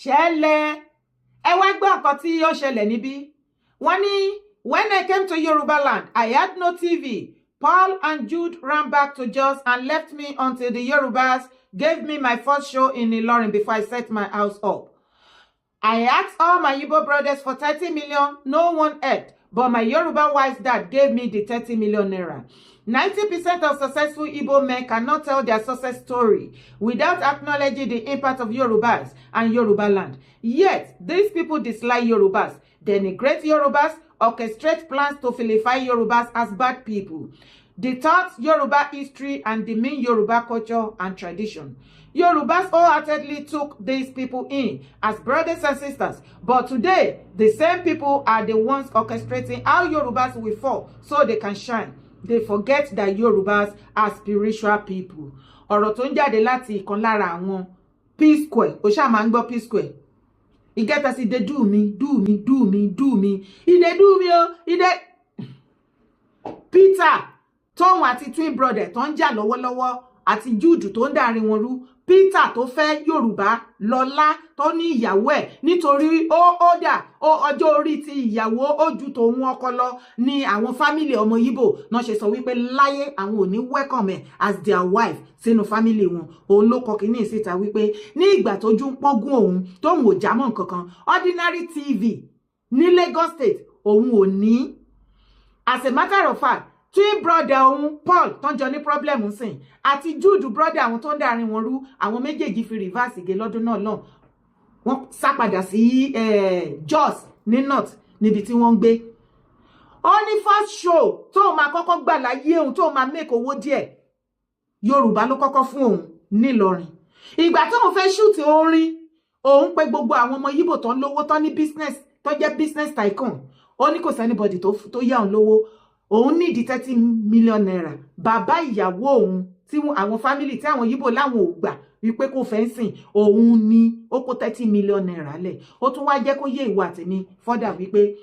Ṣẹlẹ̀. Ẹ wá gbọ́ nǹkan tí ó ṣẹlẹ̀ níbí. Wọ́n ní, "When I came to Yoruba land, I had no TV. Paul and Jude ran back to Jos and left me until the Yorubas gave me my first show in Ilorin before I set my house up. I asked all my Igbo brothers for 30 million. No one helped. But my Yoruba wife's dad gave me the 30 million naira. 90% of successful Igbo men cannot tell their success story without acknowledging the impact of Yorubas and Yoruba land. Yet, these people dislike Yorubas, denigrate Yorubas, orchestrate plans to vilify Yorubas as bad people, distort Yoruba history and demean Yoruba culture and tradition. Yorubas wholeheartedly took these people in as brothers and sisters, but today, the same people are the ones orchestrating how Yorubas will fall so they can shine. They forget that Yorubas are spiritual people." Ọ̀rọ̀ tó ń jáde láti ìkan lára àwọn P Square, ó ṣáà máa ń gbọ́ P Square. E get as e dey do me, do me, do me, do me. E dey do me o, e dey. Peter tóun àti twin brother tó ń jà lọ́wọ́lọ́wọ́ àti Jude tó ń dàrin wọn rú. Peter tó fẹ́ Yorùbá Lọ́lá tó ní ìyàwó ẹ̀ nítorí ó dà ó ọjọ́ orí ti ìyàwó ó ju tòun ọkọ lọ ní àwọn family ọmọ Yíbò náà ṣe sọ wípé láyé àwọn ò ní welcome ẹ̀ as their wife sínú family wọn. Òun ló kọ kínní síta wípé ní ìgbà tójú ń pọ́ngún òun tóun ò jámọ́ nǹkan kan, ordinary TV ní Lagos State òun ò ní. As a matter of fact, twin brother òun Paul tó ń jọ ní problem sìn àti Jude brother àwọn tó ń dàrin wọn rú, àwọn méjèèjì fi reverse gé lọ́dún náà lọ́n, wọ́n sá padà sí Jos ní north níbi tí wọ́n ń gbé. Ó ní first show tóun máa kọ́kọ́ gbà láyé òun, tóun máa make owó díẹ̀, Yorùbá ló kọ́kọ́ fún òun nílọrin. Ìgbà tóun fẹ́ shoot orin, òun pé gbogbo àwọn ọmọ Yíbò tó ń lówó, tó ní business, tó jẹ́ business tycoon. Ó ní kò sí anybody tó yá òun lówó. Òun nídìí ₦30 million. Bàbá ìyàwó òun tí àwọn family tí àwọn Yíbò láwọn ò gbà wípé kò fẹ́ sìn òun ni ó kó ₦30 million lẹ̀. Ó tún wá jẹ́ kó yé ìwà tèmi fọ́dà wípé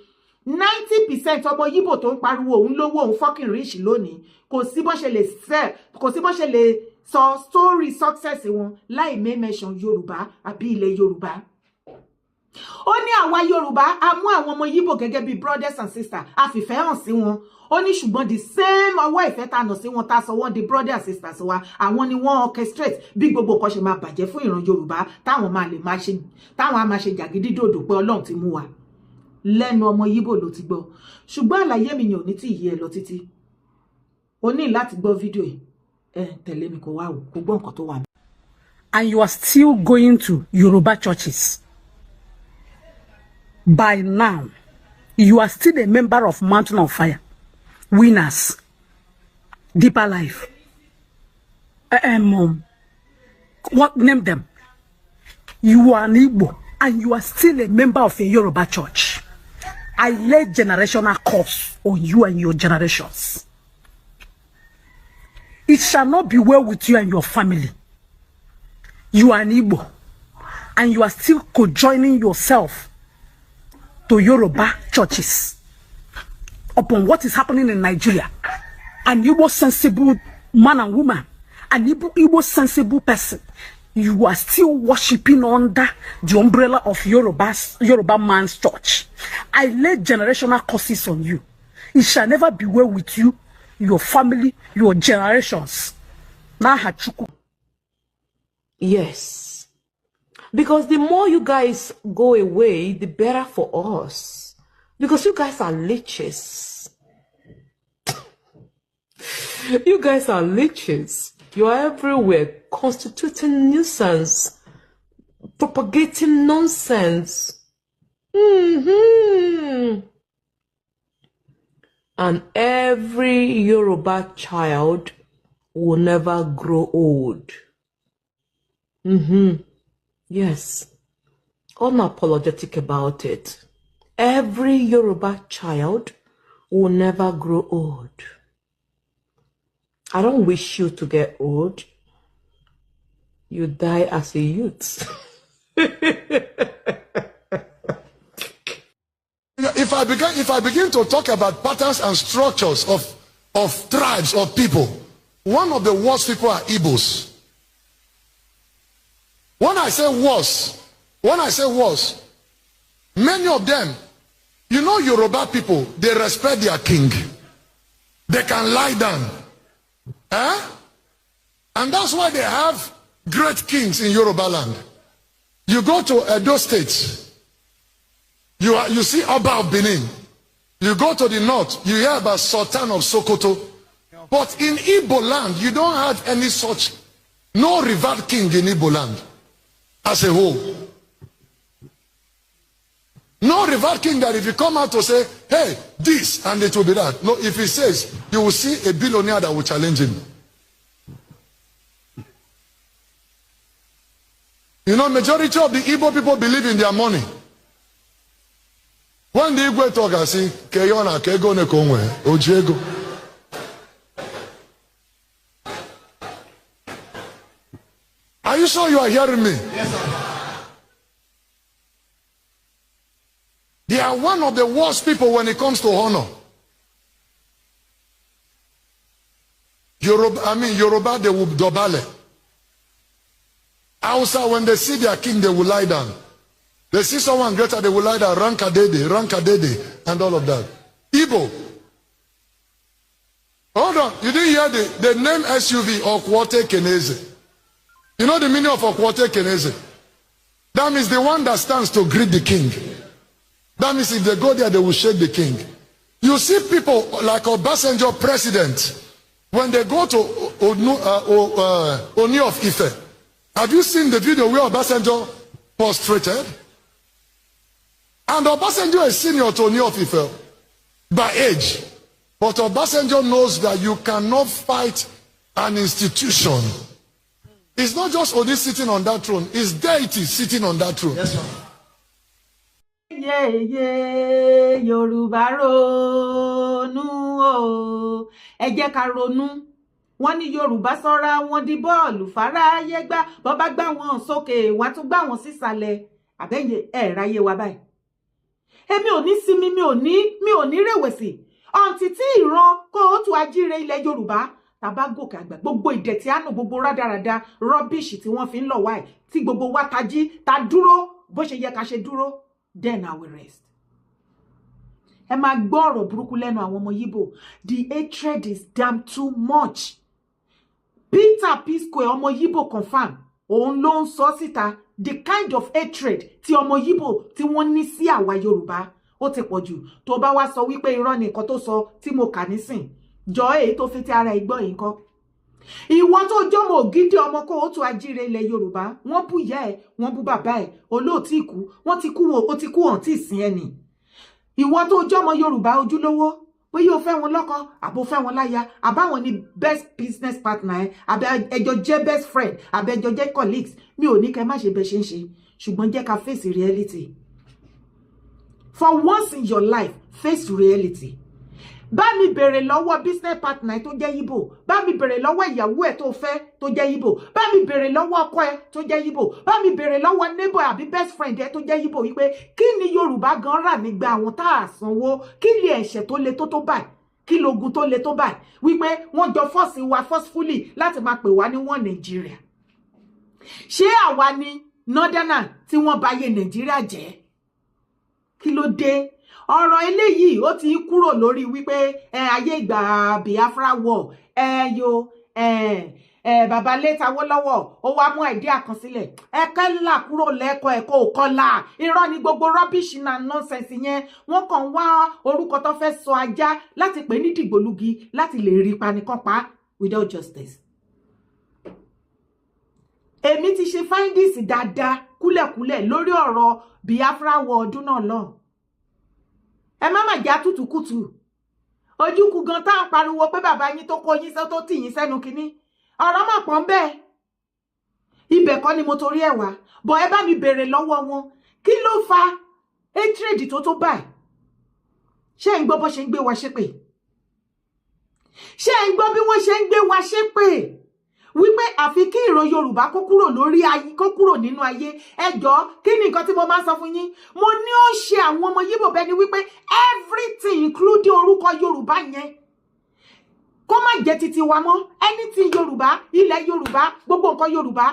90% ọmọ Yíbò tó ń pariwo òun lówó, òun fucking rich lónìí, kò sí bó ṣe lè sell, kò sí bó ṣe lè sọ story success wọn láì mention Yorùbá àbí ilẹ̀ Yorùbá. Ó ní àwa Yorùbá a mú àwọn ọmọ Yíbò gẹ́gẹ́ bí brothers and sisters, a fìfẹ́ hàn sí wọn. Ó ní ṣùgbọ́n the same ọwọ́ ìfẹ́ tá a nà sí wọn, tá a sọ wọ́n di brothers and sisters wa, àwọn ni wọ́n orchestrate bí gbogbo nǹkan ṣe máa bàjẹ́ fún ìran Yorùbá, táwọn máa lè máa ṣe, táwọn á máa ṣe jàgídídòdò pé Ọlọ́run ti mú wa. Lẹ́nu ọmọ Yíbò ló ti gbọ́, ṣùgbọ́n àlàyé mi yàn ní tí ìyí ẹ lọ títí. O ní láti gbọ́ fídíò yìí. Ẹ tẹ̀lé mi kó wá wò, kó gbọ́ nǹkan tó wà. And you are still going to Yoruba churches. By now, you are still a member of Mountain of Fire, Winners, Deeper Life. What name them? You are an Igbo and you are still a member of a Yoruba church. I lay generational curse on you and your generations. It shall not be well with you and your family. You are an Igbo and you are still co-joining yourself to Yoruba churches. Upon what is happening in Nigeria, an Igbo sensible man and woman, an Igbo sensible person, you are still worshiping under the umbrella of Yoruba man's church. I lay generational curses on you. It shall never be well with you, your family, your generations. N'aha Chukwu. Yes. Because the more you guys go away, the better for us. Because you guys are leeches. You guys are leeches. You are everywhere, constituting nuisance, propagating nonsense. And every Yoruba child will never grow old. Yes. Unapologetic about it. Every Yoruba child will never grow old. I don't wish you to get old. You die as a youth. If I begin to talk about patterns and structures of tribes of people, one of the worst people are Igbos. When I say worst, When I say worse, many of them, you know, Yoruba people, they respect their king. They can lie down. Eh? And that's why they have great kings in Yoruba land. You go to Edo State, you see Oba of Benin. You go to the north, you hear about Sultan of Sokoto. But in Igbo land, you don't have any such, no revered king in Igbo land as a whole. No revered king that if you come out to say, "Hey, this," and it will be that. No, if he says, you will see a billionaire that will challenge him. You know, majority of the Igbo people believe in their money. When the Igwe talk, I see, Keyona, Kego ne konwe, Ojego. Are you sure you are hearing me? Yes, sir. They are one of the worst people when it comes to honor. Yoruba, I mean Yoruba, they will dobale. Hausa, when they see their king, they will lie down. They see someone greater, they will lie down, rankadede, rankadede, and all of that. Igbo. Hold on, you didn't hear the name SUV, Okwote Keneze. You know the meaning of Okwote Keneze? That means the one that stands to greet the king. That means if they go there, they will shake the king. You see people like Obasanjo president, when they go to Oni of Ife, have you seen the video where Obasanjo prostrated? And Obasanjo is senior to Oni of Ife by age. But Obasanjo knows that you cannot fight an institution. It's not just Oni sitting on that throne, it's deity sitting on that throne. Yes, sir. Yeye Yorùbá ronú o, ẹ jẹ́ ká ronú. Wọ́n ní Yorùbá sọ́ra wọn di bọ́ọ̀lù fáráyé gbá, bọ́ bá gbá wọn sókè, wọ́n á tún gbá wọn sísàlẹ̀. Àbẹ́yẹ ẹ̀ ráyé wa báyìí. Èmi ò ní sinmi, mi ò ní rẹ̀wẹ̀sì ọ̀ǹtí tí ìran kóòtù ajíire ilẹ̀ Yorùbá tàbá gòkè àgbà, gbogbo ìdẹ̀tí àánú, gbogbo rádaràda rubbish tí wọ́n fi ń lọ̀ wáì, tí gbogbo wa tají ta dúró bó ṣe yẹ ká ṣe dúró, then I will rest. Ẹ máa gbọ́ ọ̀rọ̀ burúkú lẹ́nu àwọn ọmọ Yíbò. The hatred is damn too much. Peter P-Square, ọmọ Yíbò confam, òun ló ń sọ síta the kind of hatred tí ọmọ Yíbò tí wọ́n ní sí àwa Yorùbá, ó ti pọ̀ jù. Tó bá wá sọ wípé irọ́ ni nǹkan tó sọ tí mo kà nísìn jọ, èyí tó fi ti ara ìgbọ́ yìí kọ́, ìwọ tó jọmọ ògidì ọmọ kó o tún ajíire ilẹ̀ Yorùbá, wọ́n bú ìyá ẹ̀, wọ́n bú bàbá ẹ̀, olóòtú ìkú, wọ́n ti kú, ó ti kú, hàn tí ì sin ẹnì. Ìwọ tó jọmọ Yorùbá ojúlówó, bóyá o fẹ́ wọn lọ́kọ àbó fẹ́ wọn láya, àbáwọn ni best business partner ẹ, àbẹ ẹjọ jẹ́ best friend, àbẹ ẹjọ jẹ́ colleagues, mi ò ní kẹ́ má ṣe bẹ ṣe ń ṣe, ṣùgbọ́n jẹ́ ká face reality. For once in your life, face reality. Bá mi bèrè lọ́wọ́ business partner ẹ tó jẹ́ Yíbò, bá mi bèrè lọ́wọ́ ìyàwó ẹ tó fẹ́ tó jẹ́ Yíbò, bá mi bèrè lọ́wọ́ ọkọ ẹ tó jẹ́ Yíbò, bá mi bèrè lọ́wọ́ neighbor àbí best friend ẹ tó jẹ́ Yíbò wípé kí ni Yorùbá gan rà nígbà àwọn tá a sanwó? Kí ni ẹ̀ṣẹ̀ tó le tó báyìí? Kí logun tó le tó báyìí wípé wọ́n jọ force wa forcefully láti máa pè wá ní wọ́n Nàìjíríà? Ṣé àwa ni northerner tí wọ́n bá yé Nàìjíríà jẹ́? Kí ló dé? Ọ̀rọ̀ eléyìí ó ti ń kúrò lórí wípé ẹ ayé ìgbà Biafra war, ẹ yo ẹ ẹ bàbá late Awólọ́wọ̀, ó wá mú idea kan sílẹ̀, ẹ kẹ́là kúrò lẹ́kọ̀ọ́ ẹ̀kọ́ òkọlà. Irọ́ ni gbogbo rubbish na nonsense yẹn. Wọ́n kàn wá orúkọ tó fẹ́ sọ ajá láti pè ní dìgbòlugi láti lè rí panikan pa without justice. Èmi ti ṣe findings dáadáa kúlẹ̀kúlẹ̀ lórí ọ̀rọ̀ Biafra war ọdún náà lọ́hùn. Ẹ má mà já tútùkùtù ojúkú gan tá à ń pariwo pé bàbá yín tó kó yín tó tì yín sẹ́nu kínní, ọ̀rọ̀ mà pọ̀ ń bẹ́ẹ̀. Ibẹ̀ kọ́ ni mo torí ẹ̀ wá bọ̀. Ẹ bá mi béèrè lọ́wọ́ wọn, kí ló fa hatred tó báyìí? Ṣé ń gbọ́ bó ṣe ń gbé wa ṣépè? Ṣé ń gbọ́ bí wọ́n ṣe ń gbé wa ṣépè wípé àfi kí ìran Yorùbá kó kúrò lórí ayé, kó kúrò nínú ayé? Ẹ jọ̀ọ́, kí ni nǹkan tí mo máa ń sọ fún yín? Mo ní ó ṣe àwọn ọmọ Yíbò bẹ́ẹ̀ ni wípé everything, including orúkọ Yorùbá yẹn, kó má jẹ́ titi wa mọ́. Anything Yorùbá, ilẹ̀ Yorùbá, gbogbo nǹkan Yorùbá,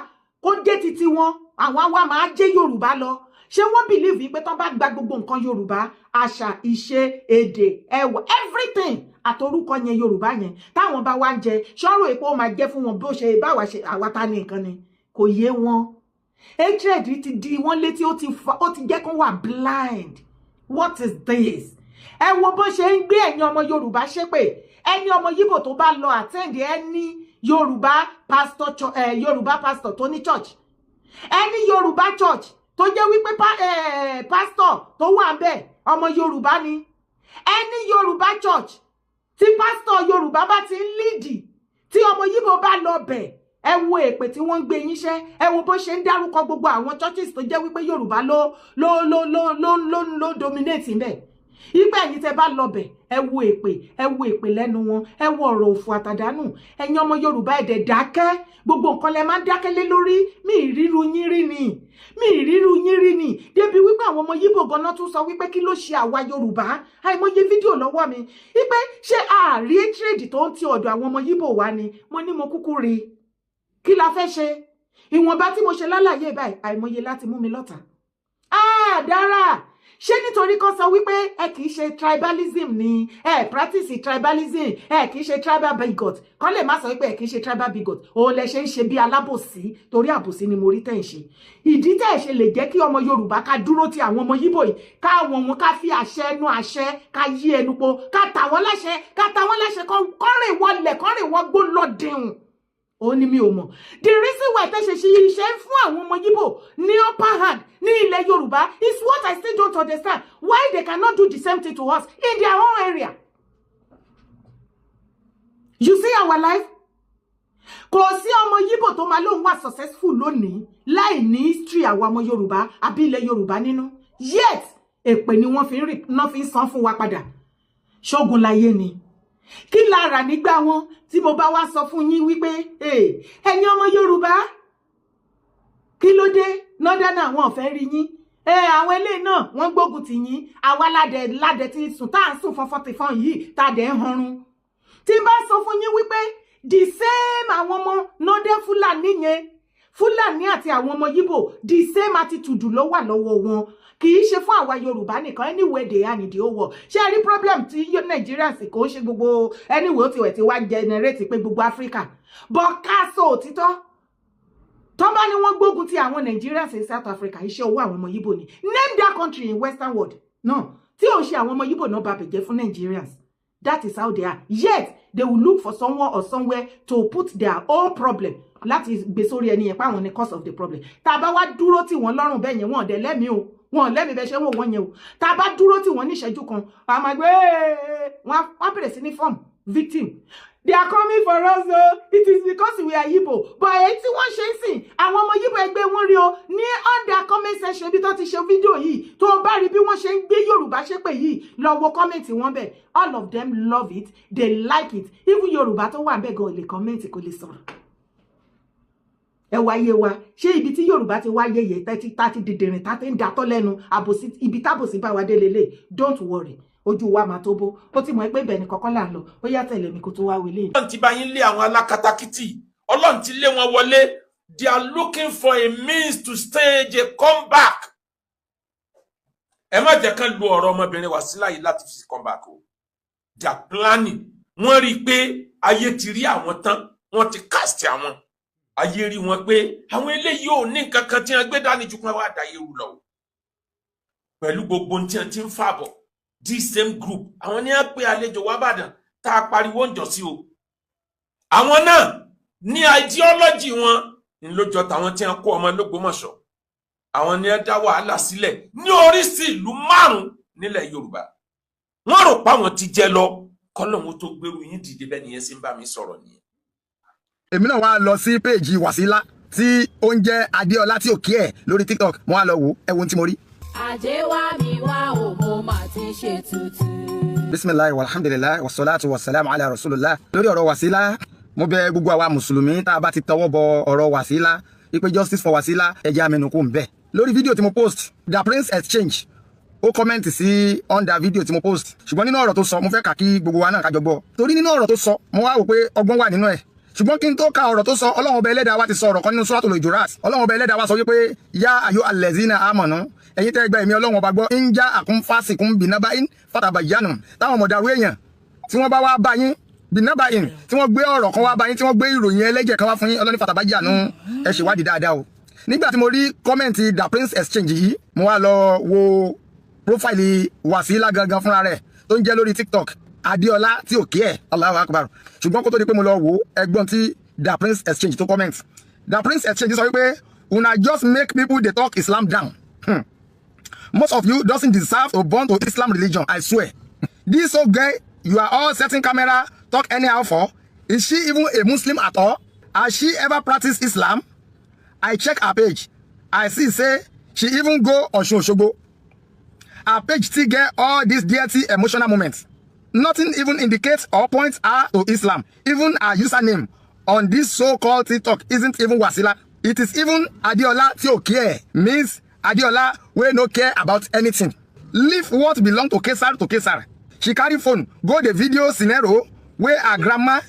kó jẹ́ titi wọn. Àwọn wa máa jẹ́ Yorùbá lọ. Ṣé wọ́n believe pé tán bá gba gbogbo nǹkan Yorùbá, àṣà, ìṣe, èdè, ẹwà, everything, àtorúkọ yẹn, Yorùbá yẹn, táwọn bá wá ń jẹ ṣọ́rọ̀ èpo, ó máa jẹ́ fún wọn bó ṣe báwa ṣe àwa ta ní nǹkan ni? Kò yé wọn. Hatred ti di wọn létí, ó ti fa, ó ti jẹ́ kó wà blind. What is this? Ẹ wo bó ṣe ń gbé ẹ̀yin ọmọ Yorùbá ṣépè. Ẹni ọmọ Yíbò tó bá lọ attend ẹni Yorùbá pastor, Yorùbá pastor tó ní church, ẹni Yorùbá church tó jẹ́ wípé pastor tó wà ń bẹ̀ ọmọ Yorùbá ni, ẹni Yorùbá church tí pastor Yorùbá bá ti ń lead, tí ọmọ Yíbò bá lọ bẹ̀, ẹ wo èpè tí wọ́n ń gbé yín ṣẹ́. Ẹ wo bó ṣe ń dárúkọ gbogbo àwọn churches tó jẹ́ wípé Yorùbá ló dominate ńbẹ̀. Ìgbà ẹ̀yin tẹ́ bá lọ bẹ̀, ẹ wo èpè, ẹ wo èpè lẹ́nu wọn, ẹ wo ọ̀rọ̀ òfò àtàdánù. Ẹ̀yin ọmọ Yorùbá, ẹ̀dẹ̀ dákẹ́. Gbogbo nǹkan lẹ máa ń dákẹ́ lé lórí. Mi ìríru yín rí ni, mi ìríru yín rí ni, débi wípé àwọn ọmọ Yíbò ganan tún sọ wípé kí ló ṣe àwa Yorùbá. Àìmọye fídíò lọ́wọ́ mi wípé ṣé àárí trade tó ń ti ọ̀dọ̀ àwọn ọmọ Yíbò wá ni. Mo ní mo kúkú rí. Kí la fẹ́ ṣe? Ìwọ̀nba tí mo ṣe lálàyé báyìí, àìmọye láti mú mi lọ́ta. Ah, dára. Ṣé nítorí kan sọ wípé ẹ kì í ṣe tribalism ni, ẹ practice tribalism, ẹ kì í ṣe tribal bigot, kán lè má sọ wípé ẹ kì í ṣe tribal bigot, òun lẹ ṣe ń ṣe bí alábòsí? Torí àbòsí ni mo rí tẹ̀ ń ṣe. Ìdí tẹ̀ ẹ ṣe lè jẹ́ kí ọmọ Yorùbá ká dúró ti àwọn ọmọ Yíbò yìí, ká wọn wọn, ká fi àṣẹ ẹnu àṣẹ, ká yí ẹnu po, ká tà wọ́n láṣẹ, ká tà wọ́n láṣẹ, kọ́rìn wọlé, kọ́rìn wọ́n gbó lọ́dẹ̀hùn, ó ní mi ò mọ̀. The reason why tẹ́ ṣe ṣe iṣẹ́ fún àwọn ọmọ Yíbò ní upper hand ní ilẹ̀ Yorùbá is what I still don't understand, why they cannot do the same thing to us in their own area. You see our life. Kò sí ọmọ Yíbò tó máa lóun wà successful lónìí láì ní history àwọn ọmọ Yorùbá àbí ilẹ̀ Yorùbá nínú. Yet èpè ni wọ́n fi ń rí náà fi ń san fún wa padà. Ṣógun láyé ni. Kí la rà nígbà wọn? Tí mo bá wá sọ fún yín wípé ẹ̀yin ọmọ Yorùbá, kí ló dé nọ́dánà àwọn ò fẹ́ rí yín? Àwọn eléyìí náà wọ́n gbógun tì yín. Àwa ládẹ ládẹ tí sùn, tá à ń sùn fọnfọn tìfọn yìí, tá a dẹ̀ ń hanrun. Tí n bá sọ fún yín wípé the same àwọn ọmọ northern Fúlàní yẹn, Fúlàní àti àwọn ọmọ Yíbò, the same attitude ló wà lọ́wọ́ wọn, kì í ṣe fún àwa Yorùbá nìkan. Anywhere they are in the whole world. Ṣé ẹ rí problem tí Nigerians kò ń ṣe gbogbo anywhere, ó ti wẹ̀ tí wá generate pé gbogbo Africa, but ká sọ òtítọ́, tó bá ní wọ́n gbógun ti àwọn Nigerians in South Africa, iṣẹ́ owó àwọn ọmọ Yíbò ni. Name that country in western world no tí ò ń ṣe àwọn ọmọ Yíbò náà bá bẹ̀jẹ̀ fún Nigerians. That is how they are. Yet they will look for someone or somewhere to put their own problem, láti gbé sórí ẹni yẹn pé àwọn ni cause of the problem. Tá a bá wá dúró tí wọ́n lọ́rùn bẹ́ẹ̀ yẹn, wọ́n dẹ̀ lẹ́mìí o, wọn lẹ́mìí bẹ́ẹ̀ ṣe ń wò wọ́n yẹn o. Tá a bá dúró tí wọ́n ní ìṣẹ́jú kan, a máa gbé wọ́n á bẹ̀rẹ̀ sí ní form victim. They are coming for us o, it is because we are Igbo. But èyí tí wọ́n ṣe ń sìn àwọn ọmọ Igbo ẹgbẹ́ wọn rí o ní under comment section bí tó ti ṣe fídíò yìí. Tó o bá rí bí wọ́n ṣe ń gbé Yorùbá ṣépè yìí, lọ wo comment wọn bẹ̀. All of them love it, they like it. Even Yorùbá tó wà bẹ́ẹ̀ gan lè comment, kò lè sọ̀rọ̀. Ẹ wá yé wa, ṣé ibi tí Yorùbá ti wá yẹyẹ tẹ́tí tátí dìdìrìn tátí ń datọ́ lẹ́nu àbòsí, ibi tábòsí bá wa dé lélẹ̀? Don't worry, ojú wa máa tó bó. Ó ti mọ̀ pé ibẹ̀ ni kọ́kọ́ là ń lọ. Ó yá, tẹ̀lé mi kó tó wá wọlé. Ọlọ́run ti bá yín lé àwọn alákatakítì, Ọlọ́run ti lé wọn wọlé. They are looking for a means to stage a comeback. Ẹ má jẹ́ kán lu ọ̀rọ̀ ọmọbìnrin Wàsílà yìí láti fi comeback o. They are planning. Wọ́n rí i pé ayé ti rí àwọn tán, wọ́n ti cast àwọn, ayé rí wọn pé àwọn eléyìí ò ní nǹkan kan tí wọ́n gbé dání ju pé wọ́n á dá yẹrù lọ pẹ̀lú gbogbo ohun tí wọ́n ti ń fà bọ̀. This same group, àwọn ní wọ́n pe àlejò wá bàdàn tá a pariwo ń jọ sí o. Àwọn náà ní ideology wọn ń lójọ tàwọn tí wọ́n kó ọmọ l'Ógbómọ̀ṣọ́. Àwọn ní wọ́n dá wàhálà sílẹ̀ ní oríṣi ìlú márùn nílẹ̀ Yorùbá. Wọ́n rò pé àwọn ti jẹ lọ kọ́lọ́hún tó gbèrú yín dìde. Bẹ́ẹ̀ nìyẹn sì ń bá mi sọ̀rọ̀ nìyẹn. Èmi náà wá lọ sí péèjì Wàsílà tí ó ń jẹ́ Adéọlá tí ò kí ẹ̀ lórí TikTok. Mo wá lọ wò, ẹ wo ohun tí mo rí. Àjẹ́ wá mi wá o, mo mà ti ṣe tutù. Bisimilahi, walhamdulilayi, wasalaatu wasalaamu ala rasulillah. Lórí ọ̀rọ̀ Wàsílà, mo bẹ̀ gbogbo àwa mùsùlùmí tá a bá ti tọwọ́ bọ ọ̀rọ̀ Wàsílà ipe justice for Wàsílà, ẹ jẹ́ amẹnukú ń bẹ̀. Lórí fídíò tí mo post, The Prince Exchange, ó comment sí under fídíò tí mo post, ṣùgbọ́n nínú ọ̀rọ̀ tó sọ, mo fẹ́ kà kí gbogbo wa náà kájọ gbọ́, torí nínú ọ̀rọ̀ tó sọ, mo wá wò pé ọgbọ́n wà nínú ẹ̀. Ṣùgbọ́n kí n tó ka ọ̀rọ̀ tó sọ, Ọlọ́run Ọba Ẹlẹ́dàá wa ti sọ ọ̀rọ̀ kan nínú Suratul Hujurat. Ọlọ́run Ọba Ẹlẹ́dàá wa sọ wípé, "Ya ayu allazina amanu, ẹ̀yin tẹ́ gba èmi Ọlọ́run Ọba gbọ́, in ja'akum fasiqun binaba'in fatabayyanu." Táwọn ọmọdàrú èèyàn tí wọ́n bá wá bá yín, binaba'in, tí wọ́n gbé ọ̀rọ̀ kan wá bá yín, tí wọ́n gbé ìròyìn ẹlẹ́jẹ̀ kan wá fún yín, Ọlọ́run ní fatabayyanu, ẹ ṣèwádìí dáadáa o. Nígbà tí mo rí comment The Prince Exchange yìí, mo wá lọ wo profile Wasila gangan fúnra rẹ̀ tó ń jẹ́ lórí TikTok, Adéọlá tí ò kí ẹ̀. Allahu Akbar. Ṣùgbọ́n kó tó di pé mo lọ wò ó, ẹgbọ́n tí The Prince Exchange tó comment. The Prince Exchange sọ wípé, "Una just make people dey talk Islam down. Most of you doesn't deserve to born to Islam religion, I swear. This old girl you are all setting camera talk anyhow for, is she even a Muslim at all? Has she ever practiced Islam? I check her page, I see say she even go Osun Osogbo. Her page still get all these dirty emotional moments. Nothing even indicates or points her to Islam. Even her username on this so-called TikTok isn't even Wasila. It is even Adeola tí ò care, means Adeola wey no care about anything. Leave what belong to Caesar to Caesar. She carry phone go the video scenario wey her grandma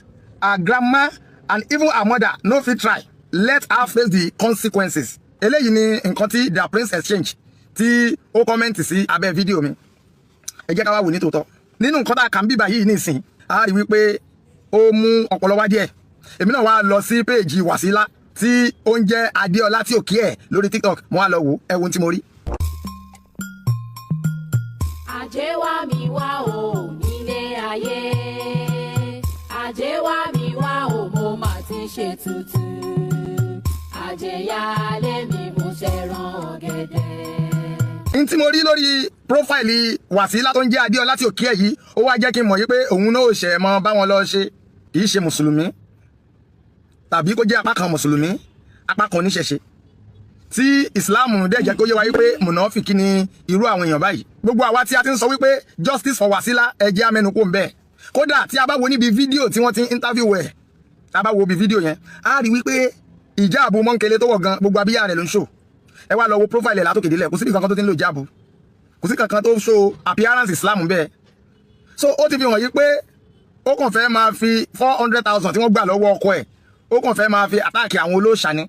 and even her mother no fit try. Let her face the consequences." Eléyìí ni nǹkan tí The Prince Exchange tí ó comment sí abẹ́ fídíò mi. Ẹ jẹ́ ká wá wò ní tòótọ́ nínú nǹkan tá a kà ń bíbà yìí nísìn, a rí wípé ó mú ọpọlọ wá díẹ̀. Èmi náà wá lọ sí péèjì Wàsílà tí ó ń jẹ́ Adéọlá tí ò kí ẹ̀ lórí TikTok. Mo wá lọ wò, ẹ wo ohun tí mo rí. Ajé wá mi wá o nílé ayé, ajé wá mi wá o, mo mà ti ṣe tutù, ajé yálé mi, mo ṣẹ̀ràn ọ̀gẹ̀dẹ̀. N tí mo rí lórí profile Wàsílà tó ń jẹ́ Adéọlá tí ò kí ẹ̀ yìí, ó wá jẹ́ kí n mọ̀ yí pé òun náà ò ṣẹ̀ mọ́ báwọn lọ ṣe. Kì í ṣe mùsùlùmí, tàbí kó jẹ́ apá kan mùsùlùmí, apá kan oníṣẹ̀ṣe, tí ìsìláàmù dẹ̀ jẹ́ kó yé wa wípé mùnàfíkì ni irú àwọn èèyàn báyìí. Gbogbo àwa tí a ti ń sọ wípé justice for Wasila, ẹ jẹ́ amẹnu kó ń bẹ́ẹ̀. Kódà tí a bá wo níbi fídíò tí wọ́n ti ń interview ẹ̀, tá a bá wo bí fídíò yẹn, á rí wípé ìjáàbù mọ́ńkele tó wọ̀ gan, gbogbo abíyá rẹ̀ ló ń ṣò. Ẹ wá lọ wo profile ẹ̀ látòkè délẹ̀, kò sí kankan tó ti ń lo ìjáàbù, kò sí kankan tó show appearance Islam bẹ́ẹ̀. So ó ti fi hàn yí pé ó kàn fẹ́ máa fi 400,000 tí wọ́n gbà lọ́wọ́ ọkọ ẹ̀, ó kàn fẹ́ máa fi attack àwọn olóòṣà ni.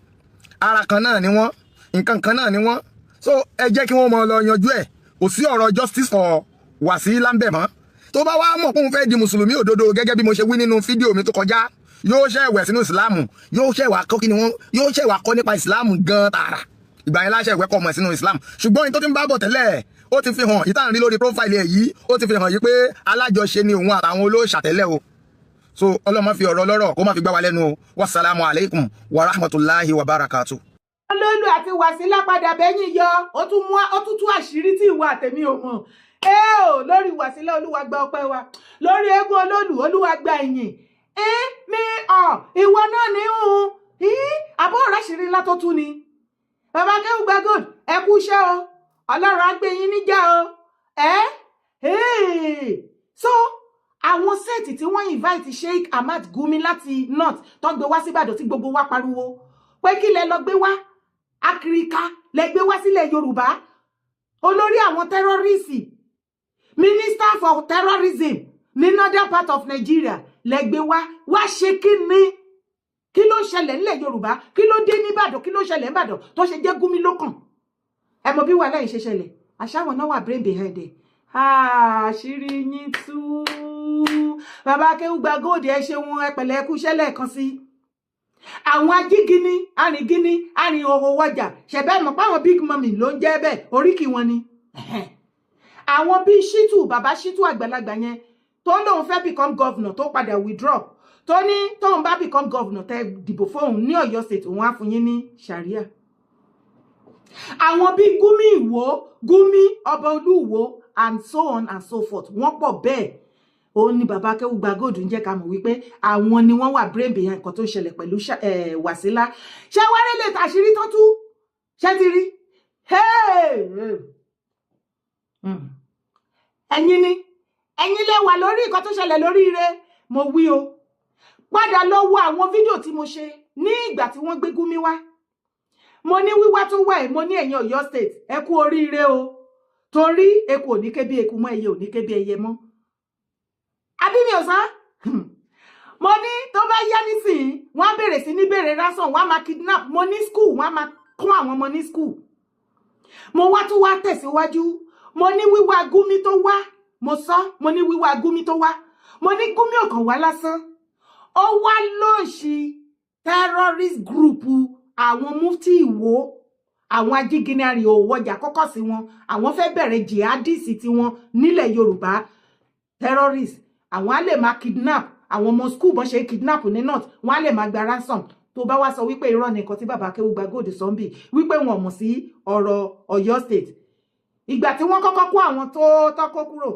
Ara kan náà ni wọ́n, nǹkan kan náà ni wọ́n. So ẹ jẹ́ kí wọ́n mọ lọ yanjú ẹ̀. Kò sí ọ̀rọ̀ justice for Wasila ń bẹ̀ mọ́. Tó bá wá mọ̀ pé òun fẹ́ di mùsùlùmí òdodo, gẹ́gẹ́ bí mo ṣe wí nínú fídíò mi tó kọjá, yóò ṣe wẹ̀ sínú ìsìláàmù, yóò ṣe wà kọ́ kí ni wọ́n, yóò ṣe wà kọ́ nípa ìsìláàmù gan tààrà. Ìgbà yẹn láṣẹ ìwẹ́kọ̀ ọmọ sínú ìsìláàmù. Ṣùgbọ́n ní tó ti ń bá bọ̀ tẹ́lẹ̀, ó ti fi hàn ìtàn rí lórí profile ẹ̀ yìí, ó ti fi hàn yìí pé alájọṣe ni òun àtàwọn olóòṣà tẹ́lẹ̀ o. So Ọlọ́mọ fi ọ̀rọ̀ lọ́rọ̀ kó má fi gbá wa lẹ́nu o. Wasalaamu alaykum wa rahmatulahi wa barakatu. Olóòlù àti Wàsílà padà bẹ́yìn yọ, ó tún mú, ó tún tú àṣírí tí ìwà àtẹ̀mí ò mọ̀ ẹ ò lórí Wàsílà. Olúwa gba ọpẹ́ wa lórí eégún olóòlù, Olúwa gba ìyìn. Ẹ mi ọ ìwọ náà ní hùn àbọ̀ ọ̀rọ̀ àṣírí ńlá tó tú ni. Bàbá Akéwùgbà Gold, ẹ kú iṣẹ́ o, Ọlọ́run á gbé yín níjà o. Ẹ so àwọn set tí wọ́n invite Sheikh Ahmad Gumi láti north tó gbé wá síbàdàn, tí gbogbo wa pariwo pé kí lẹ lọ gbé wá, akirika lẹ gbé wá sílẹ̀ Yorùbá, olórí àwọn terrorist, minister for terrorism ní northern part of Nigeria lẹ gbé wá. Wá ṣe kí ni? Kí ló ń ṣẹlẹ̀ nílẹ̀ Yorùbá? Kí ló dé nìbàdàn? Kí ló ṣẹlẹ̀ nìbàdàn tó ṣe jẹ́ Gumi ló kàn? Ẹ mọ bí wàhálà yìí ṣe ṣẹlẹ̀. Àṣàwọn náà wà brain behind it. Àṣírí yín tú. Bàbá Akéwùgbà Gold, ẹ ṣeun, ẹ pẹ̀lẹ́, ẹ kú iṣẹ́ lẹ́ẹ̀kan sí. Àwọn ajígini arìngíní arìnhòhò wọjà ṣẹ̀bẹ́ mọ̀ páwọn big mummy ló ń jẹ́ bẹ́ẹ̀, oríkì wọn ni àwọn bíi Ṣítù, bàbá Ṣítù àgbàlagbà yẹn tó lóun fẹ́ become governor, tó padà withdraw, tó ní tóun bá become governor, tẹ́ dìbò fóun ní Ọ̀yọ́ State, òun á fún yín ní sharia. Àwọn bíi Gumi Ìwó, Gumi ọba Olúwo and so on and so forth, wọ́n pọ̀ bẹ́ẹ̀. Òun ni bàbá Akéwùgbà Gold ń jẹ́ ká mọ̀ wípé àwọn ni wọ́n wà brain behind nǹkan tó ń ṣẹlẹ̀ pẹ̀lú Wàsílà. Ṣé wáré lè tàṣírí tó tú? Ṣé ti rí? Ẹ̀yin ni, ẹ̀yin lẹ wà lórí nǹkan tó ṣẹlẹ̀ lórí ire. Mo wí o, padà lọ wo àwọn fídíò tí mo ṣe ní ìgbà tí wọ́n gbé Gumi wá. Mo ní wíwá tó wà ẹ̀, mo ní ẹ̀yin Ọ̀yọ́ State, ẹ kú oríire o, torí eku ò ní ké bí eku mọ́, ẹyẹ ò ní ké bí ẹyẹ mọ́. Àbí mi ò sá? Mo ní tó bá yá nísìnyí, wọ́n á bẹ̀rẹ̀ sí ní bèrè ransom, wọ́n á máa kidnap. Mo ní school, wọ́n á máa kún àwọn ọmọ ní school. Mo wá tún wá tẹ̀síwájú. Mo ní wíwá Gúmi tó wá, mo sọ, mo ní wíwá Gúmi tó wá, mo ní Gúmi ò kàn wá lásán, ó wá launch terrorist group. Àwọn Mufti Ìwó, àwọn ajígínárì òwòjà kọ́kọ́ sí wọn, àwọn fẹ́ bẹ̀rẹ̀ jihadist tiwọn nílẹ̀ Yorùbá, terrorist. Àwọn á lè máa kidnap àwọn ọmọ school bọ́n ṣe kidnap ní north, wọ́n á lè máa gba ransom. Tó bá wá sọ wípé irọ́ ni nǹkan tí bàbá Akéwùgbà Gold sọ ń bì, wípé wọn ò mọ̀ sí ọ̀rọ̀ Ọ̀yọ́ State, ìgbà tí wọ́n kọ́kọ́ kó àwọn tó tọ́kọ́ kúrò,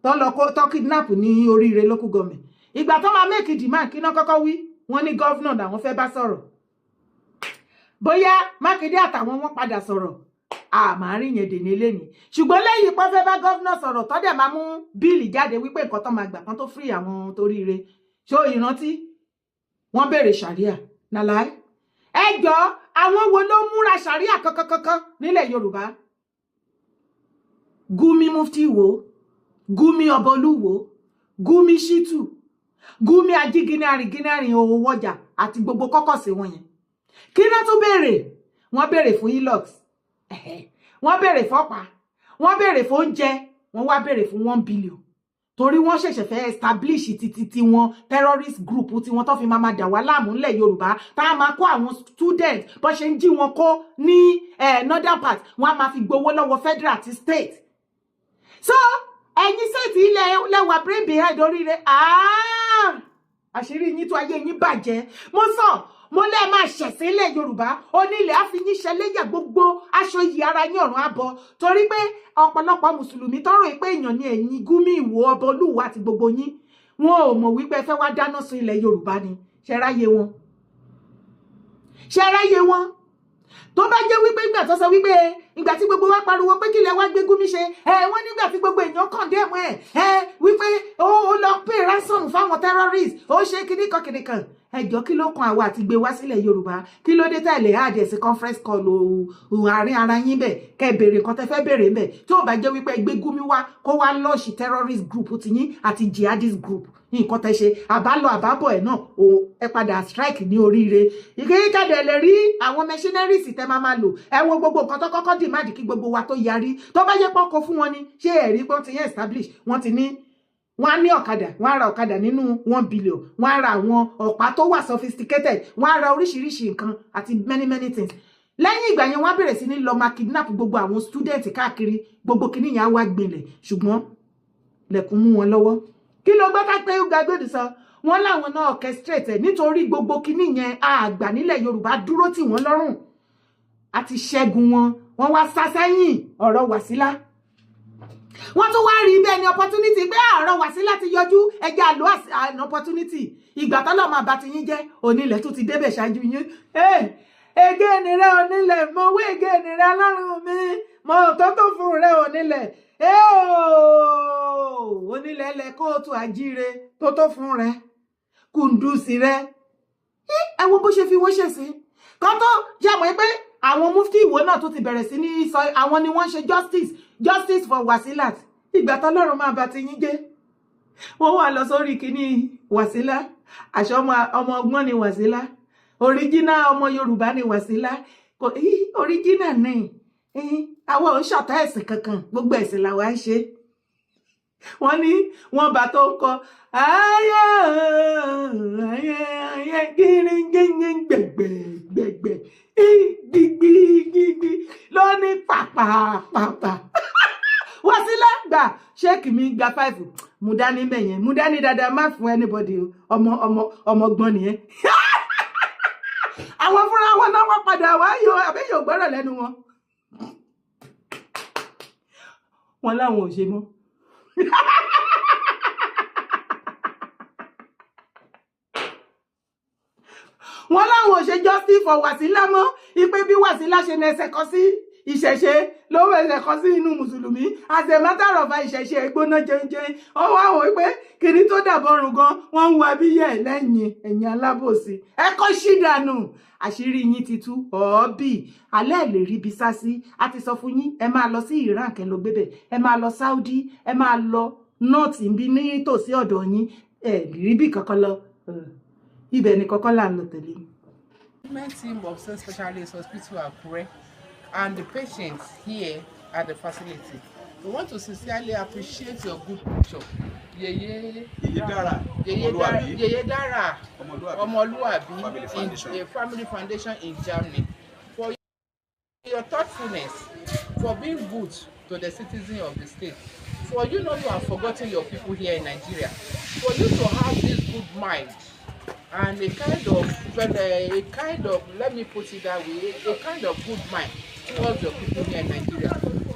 tó lọ kó tó kidnap ní Oríire local government, ìgbà tó máa make demand, kí náà kọ́kọ́ wí? Wọ́n ní governor làwọn fẹ́ bá sọ̀rọ̀. Bóyá Mákindé àtàwọn wọn padà sọ̀rọ̀, àmàrin yẹn dèní lẹ́ni. Ṣùgbọ́n lẹ́yìn pọ́n fẹ́ bá governor sọ̀rọ̀, tọ́dẹ̀ máa mú bill jáde wípé nǹkan tó máa gbà kan tó free àwọn toríire, ṣó ìrántí wọ́n béèrè sàríà nàláì? Ẹ jọ, àwọn wo ló múra sàríà kankankankan nílẹ̀ Yorùbá? Gumi Mufti wo, Gumi Ọbọlúwo, Gumi Shitu, Gumi ajígínní arìngínní owó wọjà àti gbogbo kọ́kọ́sí wọn yẹn. Kí ló tún béèrè? Wọ́n béèrè fún Hilux, wọ́n béèrè fọ́pá, wọ́n béèrè fún oúnjẹ, wọ́n wá béèrè fún 1 billion, torí wọ́n ṣẹ̀ṣẹ̀ fẹ́ establish títí tí wọn terrorist group tí wọ́n tó fi máa máa dà wá láàmú ńlẹ̀ Yorùbá, tá a máa kó àwọn student bó ṣe ń jí wọn kó ní northern part, wọ́n á máa fi gbowó lọ́wọ́ federal àti state. So ẹ̀yin state ilẹ̀ lẹ́wà brain behind oríire, àṣírí yín tó, ayé yín bàjẹ́. Mo sọ, mo lẹ́ẹ̀ máa ṣẹ̀sìn ilẹ̀ Yorùbá, onílẹ̀ á fi yín ṣẹlẹ́yà, gbogbo aṣọ iyì ara yín ọ̀run àbọ̀, torí pé ọ̀pọ̀lọpọ̀ mùsùlùmí tọrọ pé èèyàn ní ẹ̀yìn Gúmi Ìwò, ọba Olúwo àti gbogbo yín, wọn ò mọ̀ wípé ẹ fẹ́ wá dáná sun ilẹ̀ Yorùbá ni. Ṣe ráyé wọn? Ṣe ráyé wọn? Tó bá jẹ́ wípé ìgbà tó sọ wípé ìgbà tí gbogbo wa pariwo pé kílẹ̀ wá gbé Gúmi ṣe ẹ, wọ́n nígbà tí gbogbo èèyàn condemn ẹ ẹ wípé ó lọ pay ransom fáwọn terrorists, ó ṣe kíníkan kíníkan, ẹjọ́ kí ló kan àwa àti gbé wá sílẹ̀ Yorùbá? Kí ló dé tẹ̀lé àdẹ̀sí conference call òun àárín ara yín bẹ̀, kẹ́ béèrè nǹkan tẹ́ fẹ́ béèrè ńbẹ̀? Tí ò bá jẹ́ wípé gbé Gúmi wá kó wá launch terrorist group tiyín àti jihadist group, nǹkan tẹ́ ṣe àbálọ àbábọ̀ ẹ̀ náà, ẹ padà strike ní oríire. Ìkéyíkàdé lè rí àwọn machineries tẹ́ máa máa lò. Ẹ wo gbogbo nǹkan tó kọ́kọ́ demand kí gbogbo wa tó yarí. Tó bá yẹ pọ́kọ fún wọn ni, ṣé ẹ̀rí pé wọ́n ti yẹn establish, wọ́n ti ní wọ́n á ní ọ̀kadà, wọ́n á ra ọ̀kadà nínú 1 billion, wọ́n á ra àwọn ọ̀pá tó wà sophisticated, wọ́n á ra oríṣiríṣi nǹkan àti many many things. Lẹ́yìn ìgbà yẹn, wọ́n á bẹ̀rẹ̀ sí ní lọ máa kidnap gbogbo àwọn student káàkiri, gbogbo kìíní yẹn á wá gbilẹ̀. Ṣùgbọ́n lẹ̀kùn mú wọn lọ́wọ́. Kí ló gbọ́ ká pé gbàgbọ́dì sọ? Wọ́n láwọn náà orchestrate ẹ̀, nítorí gbogbo kìíní yẹn àgbà nílẹ̀ Yorùbá dúró tì wọ́n lọ́rùn àti ṣẹ́gun wọn. Wọ́n wá sá sẹ́yìn ọ̀rọ̀ Wàsílà. Wọ́n tún wá rí bẹ́ẹ̀ ni opportunity pé ọ̀rọ̀ Wàsílà ti yọjú, ẹjẹ́ àlọ́ an opportunity. Ìgbà tọ́lọ́ máa bá ti yín jẹ́, onílẹ̀ tó ti débẹ̀ ṣáájú yín. Ege ni rẹ onílẹ̀, mo wí ege ni rẹ, ọlọ́run mi mo tó tó fún rẹ onílẹ̀. Onílẹ̀ lẹ kóòtù àjíire tó tó fún rẹ kùndùsì rẹ. Ẹ wo bó ṣe fi wọ́n ṣẹ̀sín kan tó jẹ́ mọ́ pé àwọn Mufti Ìwó náà tó ti bẹ̀rẹ̀ sí ní sọ àwọn ni wọ́n ṣe justice, justice for Wasilat. Ìgbà tọ́lọ́run máa bá ti yín jẹ́, wọ́n wà lọ sórí kínní Wasila. Àṣọ ọmọ ọgbọ́n ni Wasila, original ọmọ Yorùbá ni Wasila, original ní àwọn ò ń ṣọ̀tá ẹ̀sìn kankan, gbogbo ẹ̀sìn làwa ń ṣe. Wọ́n ní wọ́n bá tó ń kọ ayé ayé ayé gírígírí gbẹ̀gbẹ̀gbẹ̀gbẹ̀ gbígbígbígbí lóní pàpàpàpà. Wasila gbà ṣéèkì mi gba five, mú dání bẹ̀yẹn, mú dání dáadáa, má fún anybody o. Ọmọ ọmọ ọmọ gbọ́n nìyẹn. Àwọn fúnra wọn náà wọ́n padà wá yọ àbẹ́yẹ ògbọ́rọ̀ lẹ́nu wọn, wọn láwọn ò ṣe mọ́. Wọn láwọn ò ṣe justice for Wasila mọ́, ipe bí Wasila ṣe na ẹsẹ̀ kan sí ìṣẹ̀ṣe ló ń ẹsẹ̀ kan sí inú mùsùlùmí. As a matter of fact, ìṣẹ̀ṣe gbóná jẹunjẹun. Ó wá wọ́n pé kìnní tó dàbọ̀rùn gan, wọ́n ń wo abíyẹ̀ lẹ́yìn ẹ̀yìn alábòsí. Ẹ kọ́ sí dànù, àṣírí yín ti tú. Ọ̀ọ́bì alẹ́ lè rí ibi sá sí. A ti sọ fún yín, ẹ máa lọ sí Iran kẹ́ lọ gbébẹ̀, ẹ máa lọ Saudi, ẹ máa lọ north bí nítòsí ọ̀dọ̀ yín. Ẹ rí bí kankan lọ, ibẹ̀ ni kankan là ń lọ tẹ̀lé. Treatment team of State Specialist Hospital Akure and the patients here at the facility. We want to sincerely appreciate your good picture. Yeye Yeye Dara. Yeye Dara, Yeye Dara Omoluabi. Omoluabi Family Foundation. In a Family Foundation in Germany, for your thoughtfulness, for being good to the citizens of the state, for you not to have forgotten your people here in Nigeria, for you to have this good mind and a kind of, let me put it that way, a kind of good mind towards your people here in Nigeria,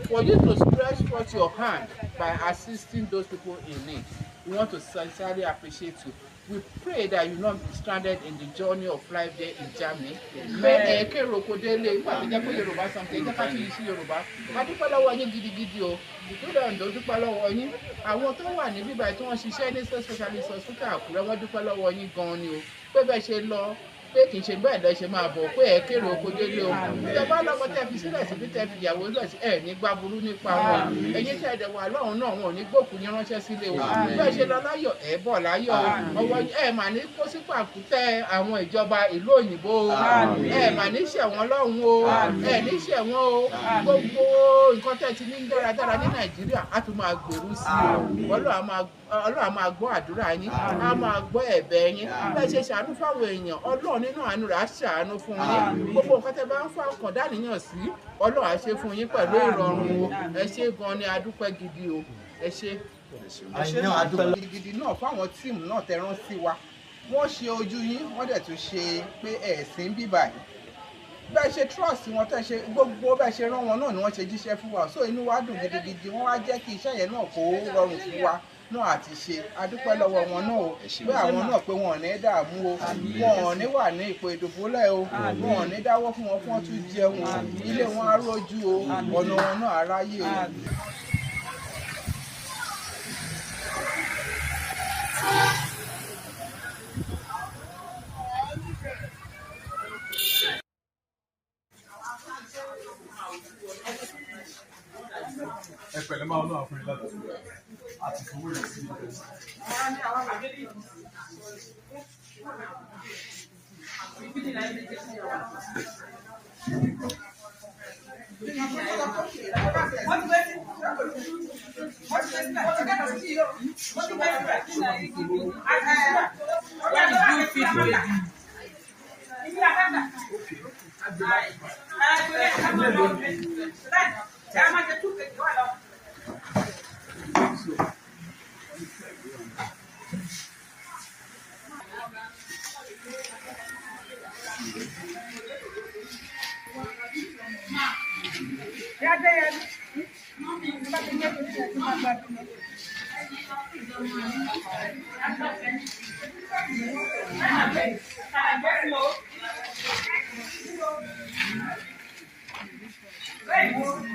for you to stretch forth your hand by assisting those people in need. We want to sincerely appreciate you. We pray that you not be stranded in the journey of life there in Germany. Pé ẹ kéré oko délé. Nígbà tó jẹ́ pé Yorùbá something, ẹ jẹ́ ká tún yí sí Yorùbá. A dúpẹ́ lọ́wọ́ yín gidigidi o. Ìpínlẹ̀ Ondo dúpẹ́ lọ́wọ́ yín. Àwọn tó wà ní bíbá tí wọ́n ṣiṣẹ́ ní State Specialist Hospital Àkúrẹ́, wọ́n dúpẹ́ lọ́wọ́ yín gan-an ni o, pé bẹ́ẹ̀ ṣe lọ, pé kì í ṣe bẹ́ẹ̀ lẹ ṣe máa bọ̀, pé ẹ kéré oko délé o. Tẹ bá lọ́mọ tẹ fi sílẹ̀ síbi, tẹ fi ìyàwó lẹ̀ sí, ẹ ní gbá burú nípa wọn. Ẹ̀yin tẹ ẹ̀dẹ̀ wà lọ́hùn náà, wọn ò ní gbókùn yín ránṣẹ́ sílé o. Bẹ́ẹ̀ ṣe lọ láyọ̀, ẹ bọ̀ láyọ̀ o. Ọwọ́ ẹ mà ní kó sí pàkútẹ́ àwọn ìjọba ìlú òyìnbó o. Ẹ mà ní ṣẹ̀wọ̀n lọ́hùn o, ẹ ní ṣẹ̀wọ̀n o. Gbogbo nǹkan tẹ́ ti ní dáradára ní Nàìjíríà á tún máa gbèrú sí i o. Ọlọ́run á máa gbọ́ àdúrà yín, á máa gbọ́ ẹ̀bẹ̀ yín. Bẹ́ẹ̀ ṣe ṣàánú fáwọn èèyàn, Ọlọ́run nínú àánú rẹ̀ á ṣàánú fún yín. Gbogbo nǹkan tẹ́ bá ń fún ọkàn dáníyàn sí, Ọlọ́run á ṣe fún yín pẹ̀lú ìrọ̀rùn o. Ẹ ṣé gan ni, a dúpẹ́ gidi o, ẹ ṣé. Gidigidi náà fáwọn team náà tẹ rán sí wa, wọ́n ṣe ojú yín, wọ́n dẹ̀ tún ṣe pé ẹ̀sìn bíbà yìí. Bẹ́ẹ̀ ṣe trust wọn, tẹ́ ṣe gbogbo bẹ́ẹ̀ ṣe rán wọn náà ni wọ́n ṣe jíṣẹ́ fún wa. So inú wa dùn gidigidi. Wọ́n wá jẹ́ kí iṣẹ́ yẹn náà kó rọrùn fún wa náà àti ṣe. A dúpẹ́ lọ́wọ́ wọn náà o, pé àwọn náà, pé wọn ò ní dààmú o, wọn ò ní wà ní ipò ìdùbúlẹ̀ o, wọn ò ní dáwọ́ fún wọn fún wọn tún jẹun o. Ilé wọn á rójú o, ọ̀nà wọn náà á ráyè o. Ẹ pẹ̀lẹ́ máa náà fún yín láti àti fowó yìí sí ibẹ̀.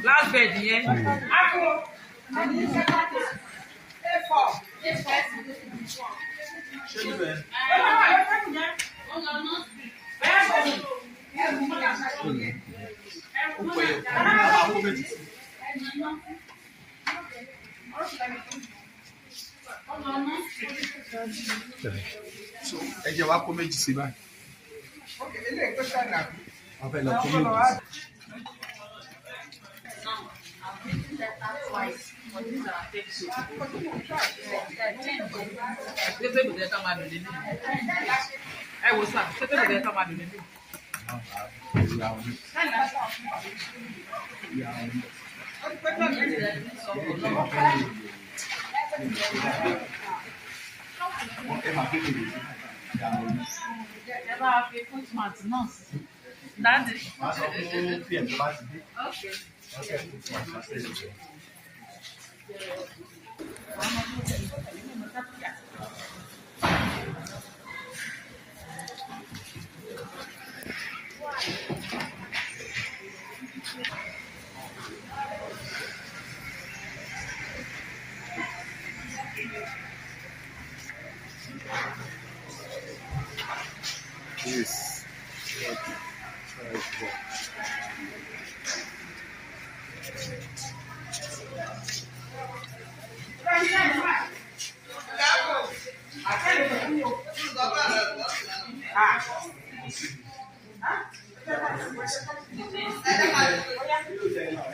Last bed yẹn. Ṣé níbẹ̀? Ó pẹ́ yẹ kó méjì sí. So ẹ jẹ́ wá kó méjì sí báyìí. Wọ́n fẹ́ lọ kó méjì sí. Ṣé table tẹ ká máa lò lélẹ̀? Ẹ wò sá, ṣé table tẹ ká máa lò lélẹ̀? Ẹ bá fi footmat náà sí. Daddy. Màá sọ fún PM tó bá ti dé. Okay. Okay, fún PM. Yes.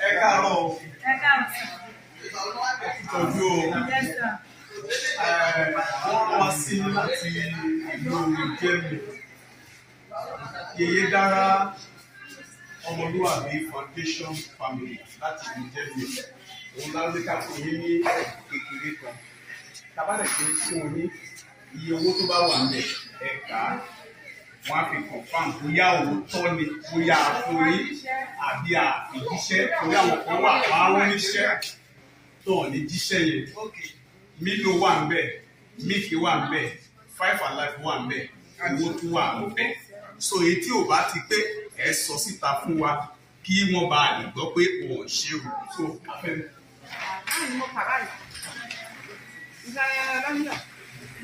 Ẹ káàárọ̀ o. Ìtọ́jú o. Wọ́n rán wa sí láti ìlú Germany. Yèyé Dára Ọmọlúwàbí Foundation Family láti ìlú Germany. Òun ló ní ká fún yín ní kékeré kan. Tábàlẹ̀ ṣe fún yín, iye owó tó bá wà níbẹ̀, ẹ kà á. Wọ́n á fi confirm bóyá òótọ́ ni, bóyá a fún yín àbí àfijíṣẹ́, torí àwọn kan wà wọ́n á rán níṣẹ́ tó ò ní jíṣẹ́ yẹn. Milo wà ń bẹ̀, Milk wà ń bẹ̀, Five Alive wà ń bẹ̀, owó tún wà ń bẹ̀. So èyí tí ò bá ti pé, ẹ sọ síta fún wa kí wọ́n bá lè gbọ́ pé òun ò ṣe o. So afẹ́ Báyìí mo kà báyìí. Ìgbà lọ́yọ̀.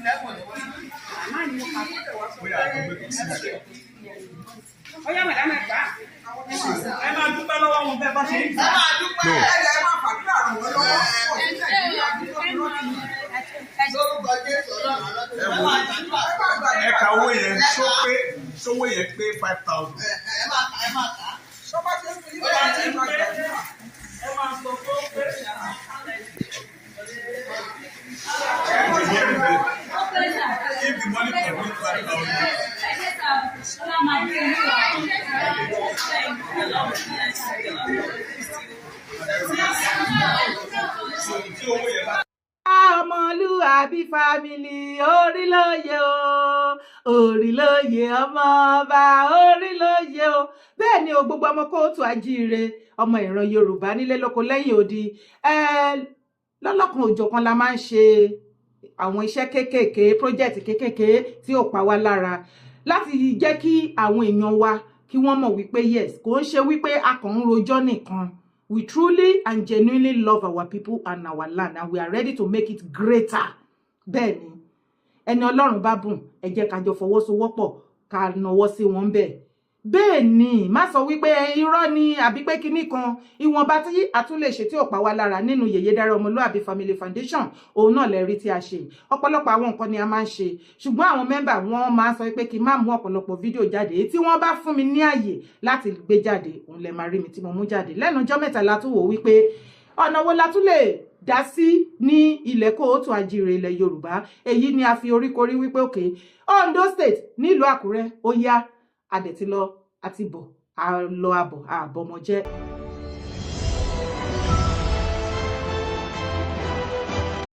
Náà ni mo kà. Bóyá àgbẹ̀ kan sílẹ̀. Ó yá, madam, ẹ gbà. Ẹ máa dúpẹ́ lọ́wọ́ wọn bẹ́ẹ̀ bá ṣe ń gbà. Ẹ máa dúpẹ́, ẹ máa fàdúrà ràn wọ́n lọ́wọ́. Pọ̀ sí Nàìjíríà Lórúkọ Jésù, Ọlọ́run. Ẹ wo, ẹ ka owó yẹn, ṣó pé, ṣówó yẹn pé 5,000? Ẹ máa kà, ẹ máa kà. Ṣọ́bá ṣe ń fi ilé àti ìmọ̀ gbàdúrà. Ẹ máa sọ fún pé. If the money complete 5,000. So tí owó yẹn bá Ọmọlúàbí Family, orílóye o, orílóye, ọmọ ọba orílóye o. Bẹ́ẹ̀ ni o, gbogbo ọmọ kóòtù ajíire, ọmọ ìran Yorùbá nílé lóko lẹ́yìn odi, ẹ lọ́lọ́kan òjọ̀kan la máa ń ṣe àwọn iṣẹ́ kéékèèké, project kéékèèké tí ò pa wá lára, láti jẹ́ kí àwọn èèyàn wa kí wọ́n mọ̀ wípé yes, kò ń ṣe wípé a kàn ń rojọ́ nìkan. We truly and genuinely love our people and our land, and we are ready to make it greater. Bẹ́ẹ̀ ni, ẹni Ọlọ́run bá bùn, ẹ jẹ́ ká jọ fọwọ́sowọ́pọ̀, ká nawọ́ sí wọn bẹ́ẹ̀. Bẹ́ẹ̀ ni, má sọ wípé irọ́ ni àbí pé kinní kan. Ìwọ̀nba tí a tún lè ṣe tí ò pa wá lára nínú Yèyé Dára Ọmọlúàbí Family Foundation, òun náà lè rí tí a ṣe. Ọ̀pọ̀lọpọ̀ àwọn nǹkan ni a máa ń ṣe, ṣùgbọ́n àwọn member wọn máa ń sọ pé kí n má mú ọ̀pọ̀lọpọ̀ fídíò jáde. Èyí tí wọ́n bá fún mi ní àyè láti gbé jáde, òun lè máa rí mi tí mo mú jáde. Lẹ́nu ọjọ́ mẹ́ta la tún wò wípé ọ̀nà wo la tún lè dá sí ní ilẹ̀ kóòtù àjíire ilẹ̀ Yorùbá. Èyí ni a fi oríkorí wípé òkè Ondo State, nílùú Àkúrẹ́, ó yá, a dẹ̀ ti lọ àti bọ̀, a lọ àbọ̀ àbọ̀mọ̀jẹ́.